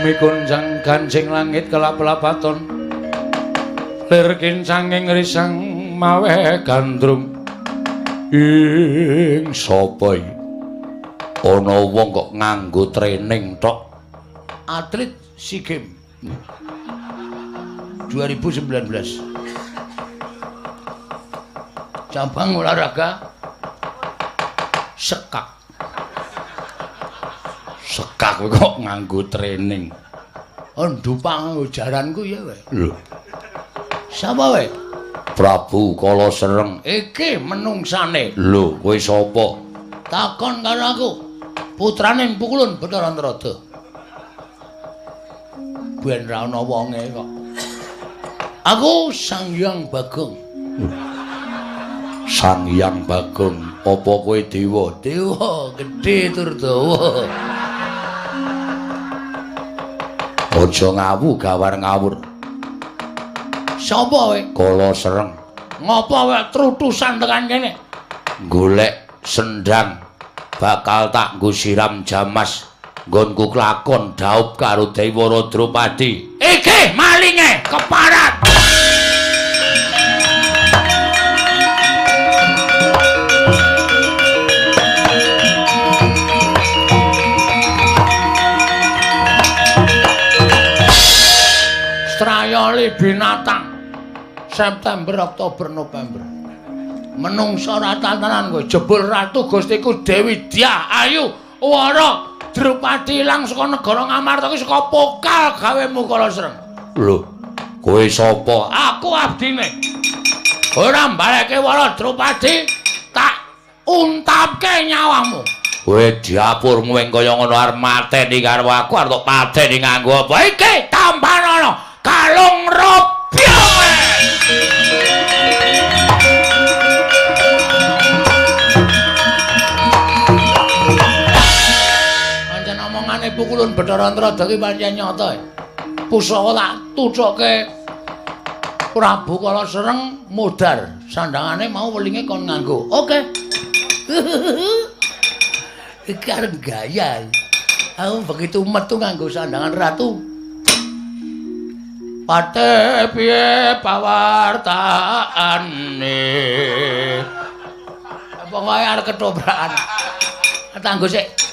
Bumi gonjang ganjing langit kelap-lapaton. Lir kincanging risang mawe gandrung. Ing sapa iki? Ana wong kok nganggo training tok. Atlet SEA Games 2019. Cabang olahraga sekak. Sekak kok nganggo training. Oh, ndupang nganggo jaranku ya kowe. Lho. Sapa kowe? Prabu Kala Sereng. Iki menungsane. Lho, kowe sapa? Takon karo aku. Putrane Empu Kulun Bathara Antarada. Ben ra ana wonge kok. Aku Sang Hyang Bagong. Sang Hyang Bagong, apa kowe dewa? Dewa gedhe tur dawa. Aja ngawu gawar ngawur. Sapa kowe? Kala Sereng. Ngopo kowe trutusan tekan kene? Golek sendang bakal tak nggo siram jamas nggonku klakon dhaup karo Dewara Drupadi. Iki malinge keparat. Strayoli binatang September, Oktober, November. Menungsa ora tenan kowe. Jebul Ratu Gustiku Dewi Dyah Ayu Wara Drupadi ilang saka negara Ngamarta iki saka pokal gawemu Kala Sereng. Lho, kowe sapa? Aku abdine. Ora mbaleke Wara Drupadi tak untapke nyawamu. Kowe diapurmu ing kaya ngono arep mateni karo aku arep tok pateni nganggo apa? Iki tampanana kalung robyong. Pancen omongane Pukulun Bathara Antarada ki pancen nyata. Pusaka tak tucuke Prabu Kala Sereng modar, sandangane mau welinge kon nganggo. Oke. Iki arep gaya. Aku begitu metu nganggo sandangan ratu. Pate piye pawartaane? Pokoke arep ketobrakan. Tanggo sik.